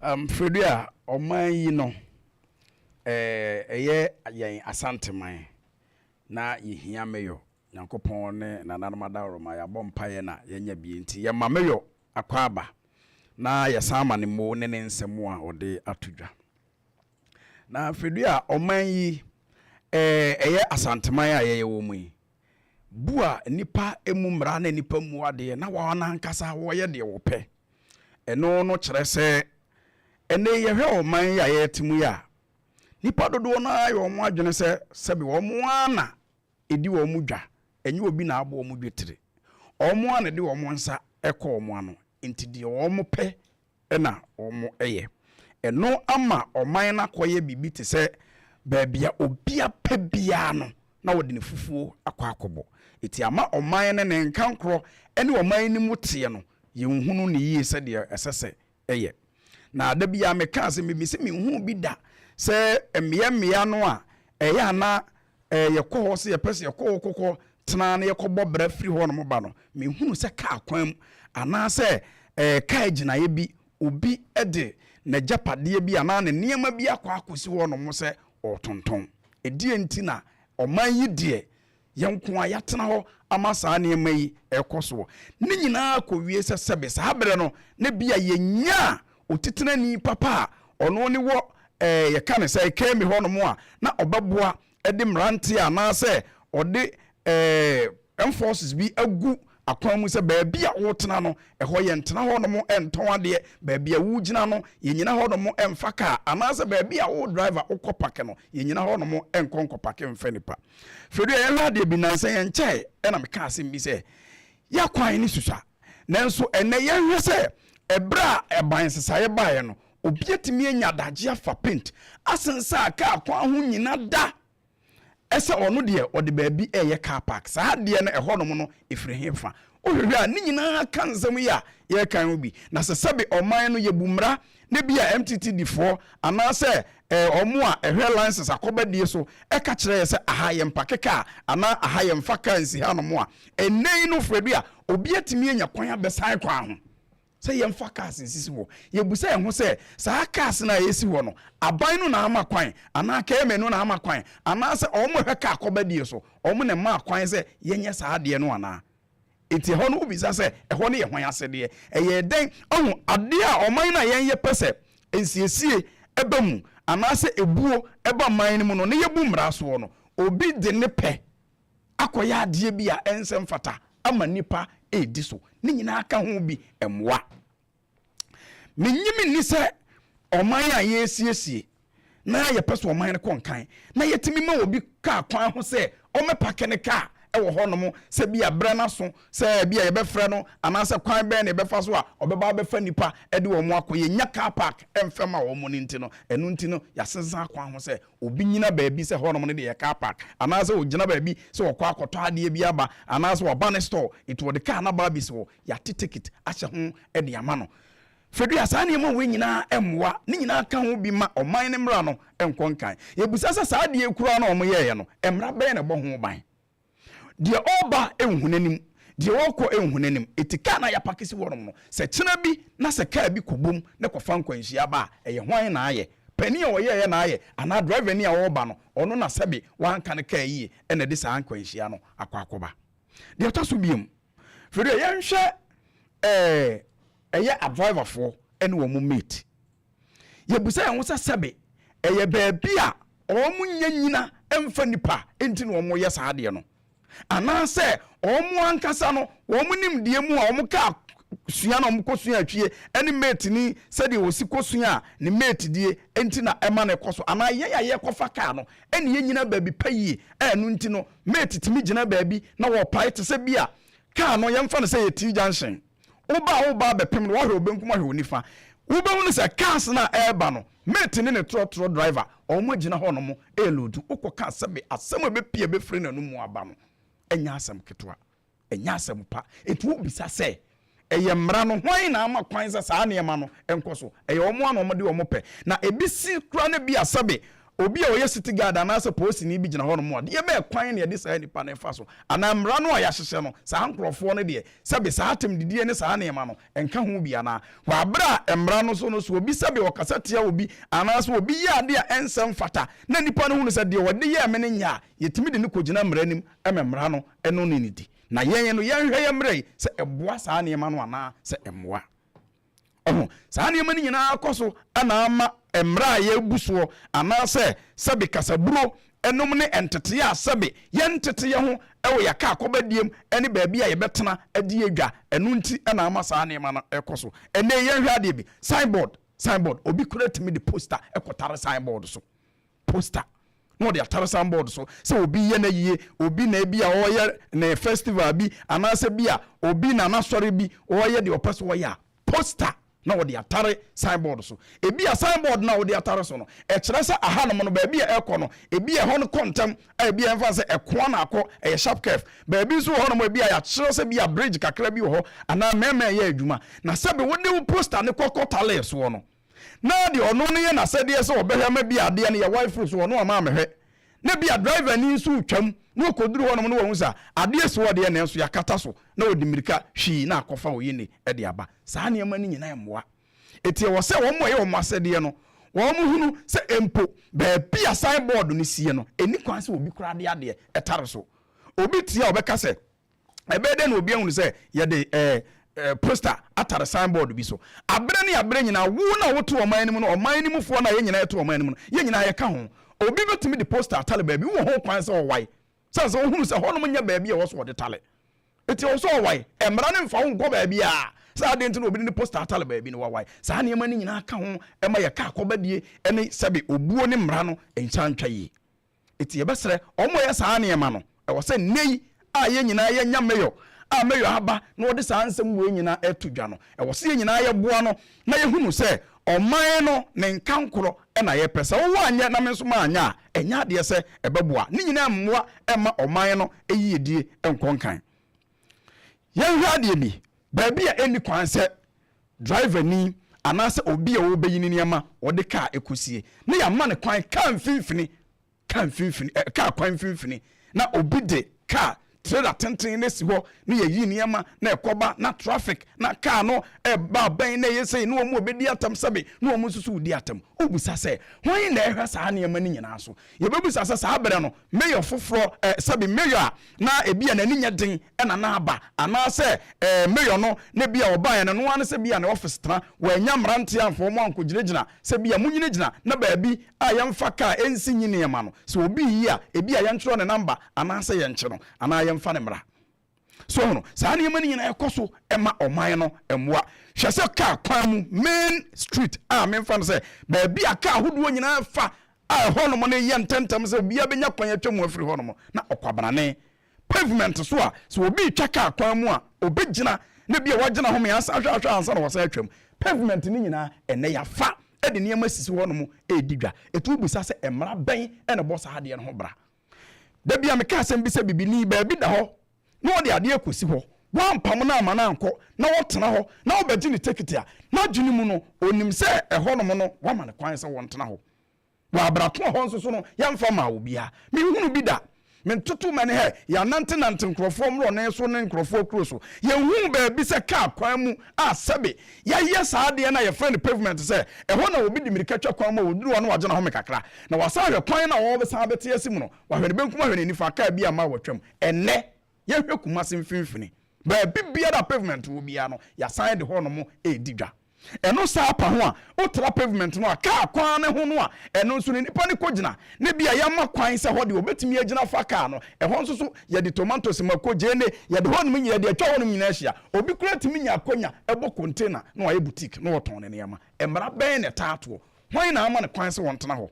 Fredua, ɔman yi no, ɛyɛ yɛn Asanteman na yɛhia mayor. Nyankopɔn ne nananom adaworoma, yɛabɔ mpaeɛ na yɛanya bi, nti yɛma mayor akɔ aba na yɛsan ma ne mo ne ne nsɛm a ɔde ato dwa. Na Fredua, ɔman yi, ɛyɛ Asanteman a yɛyɛ wɔ mu yi, bu a nipa emu mmara na nipa mu adeɛ na wɔn ankasa wɔyɛ deɛ wɔpɛ. Ɛno no kyerɛ sɛ ɛnɛ yɛhwɛ ɔman yi a yɛte mu yi a, nipa dodoɔ no ara yɛ wɔn adwene sɛ sɛbi wɔn ara na ɛdi wɔn mu dwa, ɛnyɛ obi na abɔ wɔn dwetire. Wɔn ara na ɛde wɔn nsa ɛkɔ wɔn ano, nti deɛ wɔn pɛ ɛna wɔn ɛyɛ. Ɛno ama ɔman no akɔyɛ biribi te sɛ baabi a obi apɛ biara no na wɔde ne fufuo akɔ akɔbɔ. Eti ama ɔman no ne nkankorɔ ɛne ɔman no mu teɛ no, yɛnhunu ne yie sɛdeɛ ɛsɛ sɛ ɛyɛ. Na da bi a meka sɛ mimi sɛ menhu bi da sɛ mmea mmea no a ɛyɛ ana yɛkɔ hɔ sɛ yɛpɛ sɛ yɛkɔ hɔ kɔkɔ tena na yɛkɔbɔ brɛ firi hɔ nom ba no, mehunu sɛ kaa kwan mu anaasɛ kaa gyinaeɛ bi, obi de n'agyapadeɛ bi anaa ne nneɛma bi akɔ akɔsi hɔ nom sɛ ɔretontɔn. Ɛdeɛ nti na ɔman yi deɛ yɛn nko a yɛatena hɔ ama saa nneɛma yi ɛkɔ soɔ ne nyinaa kɔwie sɛ sɛbe saa berɛ no ne bia yɛnya a otitenani papa a ɔno ne wɔ yɛka ne sɛ kɛmi hɔ nom a na ɔbɛboa de mmeranteɛ anaasɛ ɔde enforces bi agu akwan mu sɛ baabi a wotena no, ɛhɔ yɛntena hɔ nom ntɔn adeɛ, baabi a wogyina no, yɛnyina hɔ nom mfa kaa, anaasɛ baabi a wo driver wokɔ park no, yɛnyina hɔ nom nkɔ nkɔ park mfa nipa. Fɛdu a yɛhwɛ adeɛ bi nansa yɛnkyɛe ɛna meka asɛm bi sɛ yɛakwan ne susua, nanso ɛnɛ yɛhwɛ sɛ ɛberɛ a ɛban nsesaeɛ baeɛ no, obi atumi anya adagye afa paint asensa kaa kwan ho nyina da ɛsɛ ɔno deɛ ɔde baabi ɛyɛ car park. Saa adeɛ no ɛhɔnom no ɛfiri he fa? Wohwehwɛ a, ne nyinaa ka nsɛm yi a yɛrekan ho bi. Na sɛ sɛbe ɔman no yɛbu mmara ne bi a MTTD foɔ anaasɛ ɔmo a ɛhwɛ license akɔbadie so ɛka kyerɛ yɛ sɛ aha yɛmpark kaa anaa aha yɛmfa kaa nsi hanom a, ɛnnɛ yi no, Frɛdu, a obi atumi anya kwan abɛsan kwan ho sɛ yɛmfa cars nsisi hɔ, yɛbusa yɛn ho sɛ saa cars no a yɛsi hɔ no, aban no na ama kwan anaa KMA no na ama kwan anaasɛ ɔmo hwɛ kaa kɔbadie so ɔmo na ɛma kwan sɛ yɛnyɛ saa adeɛ no anaa? Nti ɛhɔ no wobisa sɛ ɛhɔ no yɛ hwan asɛdeɛ? Ɛyɛ dɛn ɔho adeɛ a ɔman no a yɛn yɛpɛ sɛ nsiesie ɛba mu anaasɛ ebuo ɛba man no mu no ne yɛbu mmara soɔ no, obi de ne pɛ akɔyɛ adeɛ bi a ɛnsɛ mfata ama nipa edi so? Ne nyinaa ka ho bi mmoa. Menyimi nni sɛ ɔman a yɛresiesie na yɛpɛ sɛ ɔman no kɔ nkan na yɛtumi ma obi kaa kwan ho sɛ ɔmɛpark ne kaa ɛwɔ hɔnom sɛ bi a berɛ no so sɛ bi a yɛbɛfrɛ no anaasɛ kwan bɛn na yɛbɛfa so a ɔbɛba abɛfa nipa de wɔn akɔ, yɛnya car park ɛmfɛ ma wɔn no nti no, ɛno nti no yɛasensan kwan ho sɛ obi nyina baabi sɛ hɔnom no de yɛ car park anaasɛ ogyina baabi sɛ ɔkɔ akɔtɔ adeɛ bi aba anaasɛ waba ne store, nti wɔde car no aba abɛsi hɔ, yɛate ticket ahyɛ ho de ama no. Fɛdua, saa nneɛma wei nyinaa mmoa, ne nyinaa ka ho bi ma ɔman ne mmara no nkɔ nkan. Yɛbusa sɛ saa adeɛ kura no a wɔyɛeɛ no, mmara bɛyɛ na ɛbɔ ho ban? Deɛ ɔreba nhu n'anim, deɛ ɔrekɔ nhu n'anim. Eti kaa na yɛapark si hɔnom no, sɛ kyena bi na sɛ kaa bi kɔbom na kɔfa nkwanhyia ba a, ɛyɛ hwan na ayɛ? Panin a ɔyɛeɛ na ayɛ anaa driver ni a ɔreba no, ɔno na sɛbe wanka ne kaa yie ɛna ɛde saa nkwanhyia no akɔ akɔba? Deɛ ɛtɔ so biom, fɛdua, yɛnhwɛ ɛyɛ adriverfoɔ ɛne wɔn mate. Yɛbusa yɛn ho sɛ sɛbe ɛyɛ baabi a wɔn nyɛ nyina mfa nipa nti na wɔn yɛ saa adeɛ no, anaasɛ wɔn ankasa no wɔn nimdeɛ mu a wɔn kaa sua na wɔn kɔ sua atwie ɛne mate ni sɛdeɛ wɔsi kɔ sua a ne mate die nti na ɛma no kɔ so, anaa yɛn a yɛkɔfa kaa no ɛne yɛn nyina baabi pa yie ɛno nti no mate tumi gyina baabi na wɔpae te sɛ bi a kaa no yɛmfa no sɛ yɛ T junction, woba abɛpem no, wahwɛ wo benkum, ahwɛ wo nifa, wobɛhu no sɛ cars no a ɛreba no, mate ne ne trɔtrɔ driver wɔn agyina hɔ nom ɛreload. Wokɔ kaa sɛbe asɛm a ɛbɛpie bɛfiri n'anum aba no ɛnyɛ asɛm ketewa, ɛnyɛ asɛm pa. Ɛnti wobisa sɛ ɛyɛ mmara no hwan na ama kwan sɛ saa nneɛma no nkɔ so? Ɛyɛ wɔn a na wɔde wɔn pɛ na ebi si kura no bi a sɛbe obi a ɔyɛ city guard anaasɛ polisini bi gyina hɔnom a, deɛ bɛyɛ kwan na yɛde saa nipa no fa so, anaa mmara no a yɛahyehyɛ no, saa nkurɔfoɔ no deɛ, sɛbe saa atɛmdidie ne saa nneɛma no nka ho bi anaa? Wɔ abere a mmara no so no, so obi sɛbe ɔkasa tia obi anaasɛ obi yɛ adeɛ a ɛnsɛ mfata na nipa no hunu sɛ deɛ ɔde yɛɛ me no nyɛ a, yɛtumi de no kɔgyina mmara anim ma mmara no ɛno ne ne di. Na yɛn no, yɛnhwɛ yɛn mmara yi sɛ ɛboa saa nneɛma no anaa sɛ ɛmmoa. Ɔho, saa nneɛma no nyinaa kɔ so na ama mmara a yɛbu soɔ anaasɛ sɛbe kasaburo nom ne nteteeɛ a sɛbe yɛntete yɛn ho wɔ yɛn akaakɔbadiem ne baabi a yɛbɛtena adi adwa, ɛno nti na ama saa nneɛma no kɔ so. Ɛnnɛ yi yɛnhwɛ adeɛ bi, signboard, signboard, obi koraa tumi de poster kɔtare signboard so. Poster na ɔde atare signboard so sɛ obi yɛ n'ayie, obi na ebi a ɔreyɛ ne festival bi, anaasɛ bi a obi na n'asɔre bi ɔreyɛ deɛ ɔpɛ so ɔyɛ a, poster na ɔde atare signboard so. Ebi a signboard na ɔde atare so no, ɛkyerɛ sɛ ahanom no baabi a ɛkɔ no, ebi a ɛhɔ no kɔ ntɛm a, ebi a ɛmfa sɛ ɛkoa na akɔ, ɛyɛ sharp curve. Baabi nso wɔ hɔnom, ebi a yɛakyerɛ sɛ bi a bridge kakra bi wɔ hɔ anaa mmarima ɛyɛ adwuma, na sɛbi wode wo poster ne kɔkɔ tale soɔ no, na deɛ ɔno no yɛ n'asɛdeɛ sɛ ɔbɛhwɛ ama bi adeɛ no yɛ wae firi so, ɔno ama amɛhwɛ, na bi a driver ni nso retwam na ɔkɔduru hɔnom no, wahu sɛ adeɛ si hɔ deɛ, nanso yɛakata so, na ɔde mmirika hwii na akɔfa oyene de aba. Saa nneɛma no nyinaa mmoa. Enti ɛwɔ sɛ wɔn a ɛyɛ wɔn asɛdeɛ no, wɔn hunu sɛ mpo baabi a signboard no sie no, ɛnni kwan sɛ obi koraa de adeɛ tare so. Obi tie a, ɔbɛka sɛ, ɛbɛyɛ dɛn na obi ahunu sɛ yɛde poster atare signboard bi so? Aberɛ ne aberɛ nyinaa, wo na wote ɔman no mu no, ɔman no mufoɔ no a yɛn nyinaa yɛte ɔman no mu no, yɛn nyinaa yɛka ho. Obi bɛtumi de poster atare baabi, wowɔ ho kwan sɛ ɔwae, sane sɛ wohunu sɛ hɔnom nyɛ baabi a ɛwɔ so wɔde tale. Enti ɛwɔ sɛ ɔwae. Mmara no mfa wo nkɔ baabiara. Sɛ adeɛ nti na obi de ne poster atare baabi no, wawae. Saa nneɛma no nyinaa ka ho ma yɛka akɔbadie ne sɛbe obuo ne mmara no nsa ntwa yie. Enti yɛbɛsrɛ wɔn a wɔyɛ saa nneɛma no, ɛwɔ sɛ nnɛ yi a yɛn nyinaa yɛanya Mayor a Mayor aba na ɔde saa nsɛm wei nyinaa reto dwa no, ɛwɔ sɛ yɛn nyinaa yɛboa no na yɛhunu sɛ ɔman no ne nkankorɔ na yɛpɛ. Sɛ wo anyɛ na me nso manyɛ a, ɛnyɛ adeɛ sɛ ɛbɛboa. Ne nyinaa mmoa mma ɔman no yiedie nkɔ nkan. Yɛnhwɛ adeɛ bi, baabi a ɛnni kwan sɛ driverni anaasɛ obi a ɔrebɛyi ne nneɛma ɔde kaa ɛkɔsie na yɛama no kwan kaa mfimfini, kaa mfimfini, kaa kwan mfimfini, na obi de kaa trailer tenten na esi hɔ na yɛyi nneɛma na ɛkɔba na traffic na kaa no ɛba abɛn na ɛyɛ sei na wɔn a wɔbɛdi atam sɛbe na wɔn nso so redi atam. Wobisa sɛ, hwan na ɛhwɛ saa nneɛma no nyinaa so? Yɛbɛbisa sɛ saa berɛ no mayor foforɔ, sɛbe mayor a na ebi a n'ani nyɛ den na na aba, anaasɛ mayor no na ebi a ɔbaeɛ no, ɛno ara ne sɛ bi a ne office tena, wannya mmeranteɛ amfa wɔn ankɔgyinagyina sɛ bi a monyinagyina na baabi a yɛmfa kaa ɛnsi nyi nneɛma no, sɛ obi reyi a, ebi a yɛntwerɛ ne number anaasɛ yɛnkye no anaa yɛmfa no mmra. So ho? Saa nneɛma no nyinaa ɛkɔ so ma ɔman no mmoa. Hwɛ sɛ kaa kwan mu, main street a memfa no sɛ baabi a kaa ahodoɔ nyinaa fa a ɛhɔnom no yɛ ntɛmntɛm sɛ obiara bɛnya kwan atwa mu afiri hɔnom, na ɔkwabrane pavement so a, sɛ obi retwa kaa kwan mu a, obɛgyina na bi a wagyina home ansa ahwɛ ahwɛ ansa na wasan atwam. Pavement no nyinaa ɛnɛ yɛafa de nneɛma sisi hɔnom ɛredi dwa. Ɛtu bisa sɛ mmara bɛn na ɛbɔ saa adeɛ no ho bra? Da bi a meka asɛm bi sɛ bibini baabi da hɔ na ɔde adeɛ kɔsi hɔ, woampam no amma no ankɔ na ɔtena hɔ na wobɛgye ne tekiti a, n'adwene mu no ɔnim sɛ ɛhɔnom no woama no kwan sɛ wɔntena hɔ. Wɔ abrato a hɔ nso so no yɛmfa mmaa obiara. Menhunu bi da. Mentoto m'ani hɛ, yɛanantenante nkurɔfoɔ mmorɔne so ne nkurɔfoɔ kuro so. Yɛnhuu baabi sɛ kaa kwan mu a sɛbe yɛayɛ saa adeɛ no a yɛfrɛ no pavement sɛ ɛhɔ na obi de mmirika twa kwan mu a ɔduru hɔ na wagye n'ahome kakra na wasan ahwɛ kwan no a ɔresan abɛte ase mu no, wahwɛ ne benkum ahwɛ ne nifa, kaa bi amma a watwam. Ɛnnɛ, yɛhwɛ Kumasi mfimfini, baabi biara a pavement wɔ biara no, yɛasan de hɔnom redi dwa. Ɛno saa pa ho a, wotra pavement no a kaa kwan no ho no a, ɛno nso no nipa no kɔgyina, na bi a yɛama kwan sɛ hɔ deɛ ɔbɛtumi agyina fa kaa no, ɛhɔ nso so yɛde tomatoes, mako, gyeene, yɛde hɔnom nyinaa, yɛde atwa hɔnom nyinaa ahyia. Obi koraa tumi nya akwanya bɔ container na wayɛ boutique na ɔtɔn ne nneɛma. Mmara bɛn na ɛtaa toɔ? Hwan na ama no kwan sɛ ɔntena hɔ?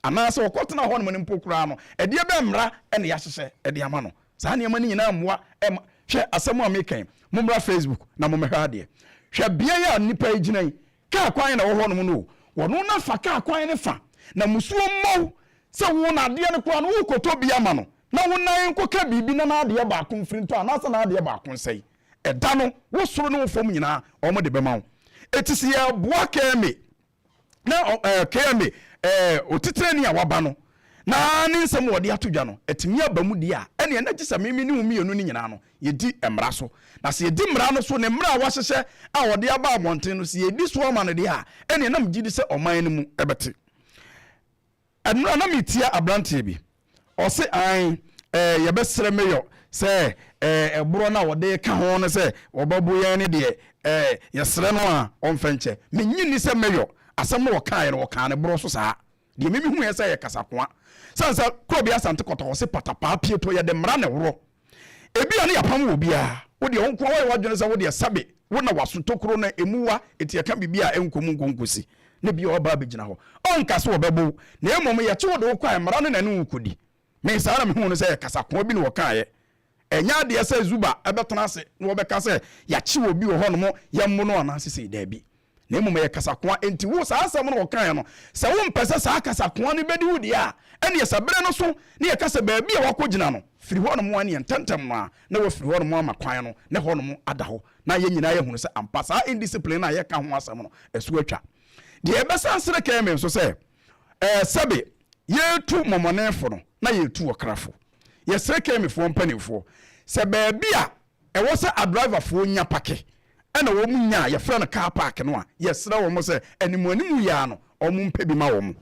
Anaasɛ ɔkɔtena hɔnom no mpo koraa no, ɛdeɛ bɛn mmara na yɛahyehyɛ de ama no? Saa nneɛma no nyinaa mmoa mma. Hwɛ asɛm a mereka yi, mommra Facebook na mommɛhwɛ adeɛ. Hwɛ beaeɛ a nnipa yi gyina yi, kaa kwan na ɛwɔ hɔnom no o. Wɔno no afa kaa kwan no fa, na musuo mmɔ wo sɛ wo na adeɛ no koraa no worekɔtɔ bi ama no, na wo nan nkɔka biribi na n'adeɛ baako mfiri ntɔ anaasɛ n'adeɛ baako nsɛe. Ɛda no, wo soro ne wo fam nyinaa, wɔde bɛma wo. Enti sɛ yɛreboa Kemi, na KMA ɛɛ otitenani a waba no na ne nsɛm a ɔde ato dwa no atumi aba mu deɛ a, ɛneɛ na gye sɛ meme ne wo mmienu no nyinaa no yɛdi mmara so. Na sɛ yɛdi mmara no so, ne mmara a wahyehyɛ a ɔde aba abɔnten no, sɛ yɛdi so ama no deɛ a, ɛneɛ na megye di sɛ ɔman no mu bɛte. Ɛnora na metia abranteɛ bi, ɔse ae eh, yɛbɛsrɛ mayor sɛ eh, ɛborɔ no a wɔde reka ho no sɛ wɔbɛbo yɛn no deɛ eh, yɛsrɛ no a ɔmfa nkyɛ. Mennye nni sɛ mayor asɛm no ɔkaeɛ no ɔkaa no borɔ so saa. Deɛ me mehuiɛ sɛ ɛyɛ kasakoa. Sane sɛ Korɔbea Asante Kɔtɔkɔ se patapaa pieto yɛde mmara na ɛworɔ. Ebia na yɛapam wɔ obiara. Wo deɛ, wo nko ara woayɛ w'adwene sɛ wo deɛ sɛbe wo na w'aso tokuro no emu wa enti yɛka biribi a ɛnkɔ mu nkɔ nkɔsi na ebia ɔba abɛgyina hɔ. Ɔnka sɛ ɔbɛbo wo, na mmom yɛkye wo de wo kɔ a mmara no na ɛne wo kɔdi. Me saa na mehuu no sɛ ɛyɛ kasakoa bi na wɔkaeɛ. Ɛnyɛ adeɛ sɛ Zuba bɛtena ase na wɔbɛka sɛ yɛakye obi wɔ hɔnom yɛmmo no anaase sei, daabi. Na mmom ɛyɛ kasakoa. Enti wo, saa asɛm no wɔkaeɛ no, sɛ wompɛ sɛ saa kasakoa no bɛdi wo deɛ a, ɛnneɛ sɛ berɛ no so na yɛka sɛ baabi a woakɔgyina no, firi hɔnom a, ɛnneɛ ntɛmntɛm no ara na woafiri hɔnom ama kwan no na ɛhɔnom ada hɔ, na yɛn nyinaa yɛahunu sɛ ampa saa indiscipline no a yɛreka ho asɛm no, ɛso atwa. Deɛ ɛbɛsan sere kae me nso sɛ, ɛɛ, sɛbe yɛretu mmɔmɔnefo no, na yɛretu ɔkrafo. Yɛsrɛ Kemifoɔ mpanimfoɔ sɛ baabi a ɛwɔ sɛ adriverfoɔ nya pake ɛna wɔn nya a yɛfrɛ no car park no a, yɛsrɛ wɔn sɛ animuanimu yi ara no wɔn mpɛ bi ma wɔn.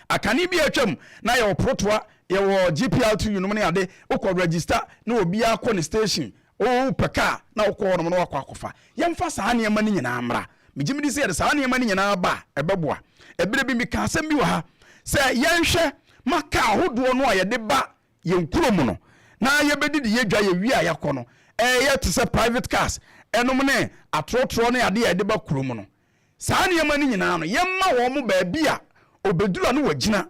Akane bi a atwam na yɛwɔ Protoa, yɛwɔ GPRTU nom ne ade, wokɔ register na obiara kɔ ne station, wopɛ car na wokɔ hɔnom na wakɔ akɔfa. Yɛmfa saa nneɛma no nyinaa mmra. Megye medi sɛ yɛde saa nneɛma no nyinaa ba a, ɛbɛboa. Ɛberɛ bi mekaa asɛm bi wɔ ha sɛ yɛnhwɛ ma car ahodoɔ no a yɛde ba yɛn kurom no na yɛbɛdidi yɛ dwa yɛwie a yɛakɔ no ɛyɛ te sɛ private cars ɛnom ne atorɔtorɔ ne adeɛ a yɛde ba kurom no. Saa nneɛma no nyinaa no yɛmma wɔn baabi a ɔbɛduru a na wagyina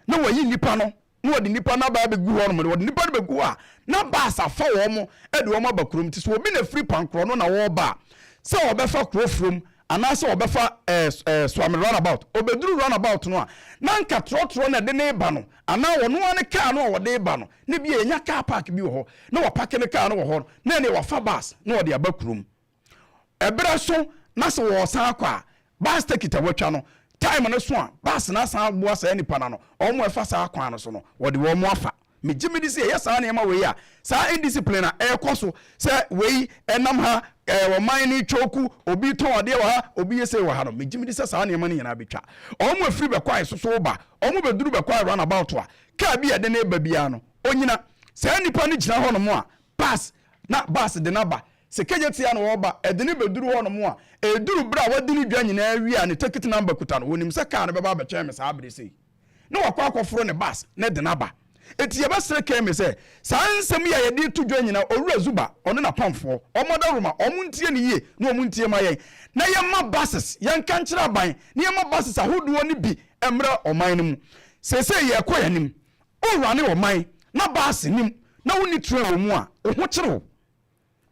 na wayi nnipa no na wɔde nnipa no aba abɛgu hɔ nom, wɔde nnipa no bɛgu hɔ a, na bus afa wɔn de wɔn aba kurom. Nti sɛ obi na firi Pankorɔ no na ɔreba a, sɛ ɔbɛfa kuro furom anaasɛ ɔbɛfa ɛɛ ɛɛ Suame runabout, ɔbɛduru runabout no a, na nka trɔtrɔ na ɛde no reba no, anaa ɔno ara ne kaa no a ɔde reba no, na ebia yɛnya car park bi wɔ hɔ, na wapake ne kaa no wɔ hɔ, na ɛneɛ wafa bus na ɔde aba kurom. Ɛberɛ so na sɛ wɔresan akɔ a, bus ticket a wɔatwa no, time no so a, bus no asan aboa saa nnipa no ano. Wɔn a ɛfa saa kwan no so no, wɔde wɔn afa. Megye medi sɛ yɛyɛ saa nneɛma wei a, saa indiscipline a ɛrekɔ so sɛ wei nam ha, ɛɛ ɔman no retwɔku, obi retɔn adeɛ wɔ ha, obi yɛ sei wɔ ha no, megye medi sɛ saa nneɛma no nyinaa bɛtwa. Wɔn a ɛfiri Bɛkwae so so reba, wɔbɛduru Bɛkwae runabout a, kaa bi a ɛde no reba biara no, ɔnyina. Saa nnipa no gyina hɔnom a, bus na bus de no aba. Sɛ Kejetia na ɔreba, ɛde no bɛduru hɔnom a, ɛduru berɛ a wadi ne dwa nyinaa awie a ne tekit namba kuta no, ɔnim sɛ kaa no bɛba abɛtwɛn me saa berɛ sei, na wakɔ akɔforo ne bus na ɛde no aba. Enti yɛbɛsrɛ Kemi sɛ, saa nsɛm yi a yɛde reto dwa nyinaa, Owura Zuba, ɔne n'apamfoɔ, wɔmmɔ dawuroma, wɔntie no yie na wɔntie mma yɛn, na yɛmma buses, yɛnka nkyerɛ aban na yɛmma buses ahodoɔ no bi mmra ɔman no mu. Seesei yɛrekɔ yɛn anim. Worane ɔman na bus nnim na wonni train wɔ mu a, wo ho kyere wo.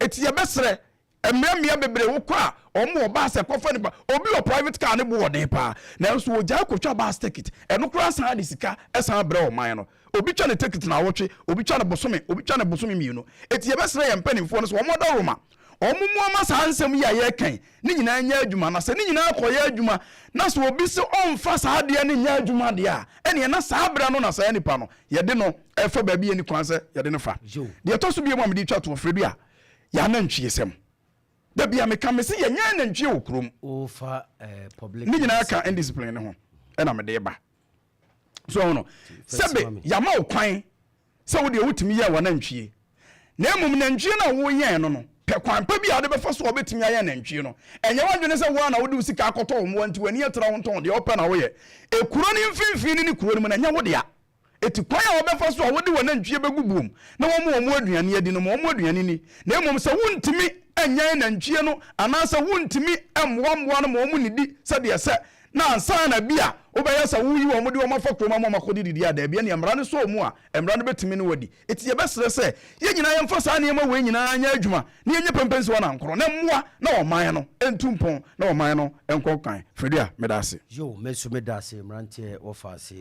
Eti yɛbɛsrɛ mmea mmea bebree wokɔ a wɔn wɔ bus ɛkɔfa nipa obi wɔ private car ne bo wɔ den paa nanso ogyae kotwa bus ticket ɛno koraa san de sika ɛsan brɛ ɔman no obi twa ne ticket naawɔtwe obi twa ne bosome obi twa ne bosome mmienu eti yɛbɛsrɛ yɛn mpanimfoɔ no sɛ wɔn adaworoma wɔn mmoa ma saa nsɛm yi a yɛreka yi ne nyinaa nyɛ adwuma na sɛ ne nyinaa kɔyɛ adwuma na sɛ obi sɛ ɔmfa saa adeɛ no nyɛ adwuma deɛ a ɛneɛ na saa berɛ no na saa nipa no yɛde no ɛfa baabi yɛni kwan sɛ yɛde no fa. Deɛ ɛtɔ so bio a mede twa toɔ frɛ bi a yɛ anantwiesɛm. Da bi a meka mese yɛnyɛ anantwie wɔ kurom. Ne nyinaa ka indiscipline no ho ɛna mede ba. So ɔho no sɛbe yɛama wo kwan sɛ wo deɛ wotumi yɛn w'anantwie na mmom nantwie no a woyɛn no no pɛ kwan pa bi a wode bɛfa so a wobɛtumi ayɛn nantwie no. Ɛnyɛ w'adwene sɛ wo ara na wode wo sika akɔtɔ wo mmoa nti w'ani atra wo ntɔn deɛ wopɛ na woyɛ. Ekuro no mfimfini no ne kuro no mu no ɛnyɛ wo dea. Enti kwan a wɔbɛfa so a wode wɔn nantwie bɛgu buom na wɔma wɔn aduane adi no, ma wɔn aduane nni. Na mmom sɛ wontumi nyɛn nantwie no anaasɛ wontumi mmoa mmoa no ma wɔnnidi sɛdeɛ ɛsɛ, na ansa na bi a wobɛyɛ sɛ woyi wɔn de wɔn afa kurom ama wɔakɔdididi a, daabi, ɛnneɛ mmara no sɔ wɔn mu a, mmara no bɛtumi ne wo adi. Enti yɛbɛsrɛ sɛ yɛn nyinaa yɛmfa saa nneɛma wei nyinaa nyɛ adwuma na yɛnyɛ pɛmpɛnsiwa nankorɔ na mmoa na ɔman no ntu mpɔn na ɔman no nkɔ kan. Fredua, meda ase. Yoo, me nso meda ase mmeranteɛ wɔfa ase.